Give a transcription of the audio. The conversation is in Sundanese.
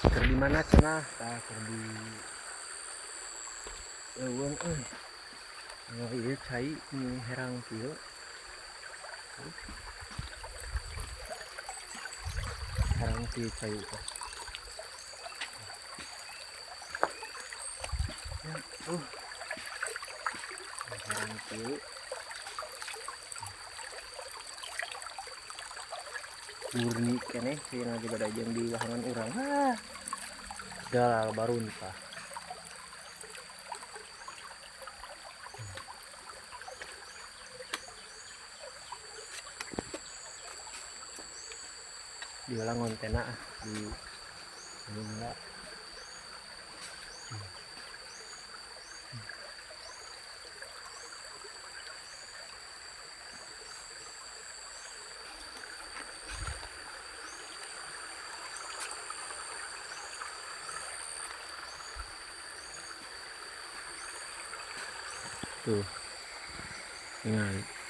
Keur di mana cenah? Tah, keur di leuweung euy. Oh, ieu cai nu herang kieu. Herang kieu cai teh. Ya, tuh. Herang kieu. Murni keneh cenah juga da jeung di wahangan urang. Ah. Galal baruntah. Diulang kontena ah di ini enggak. Tuh. Ningali.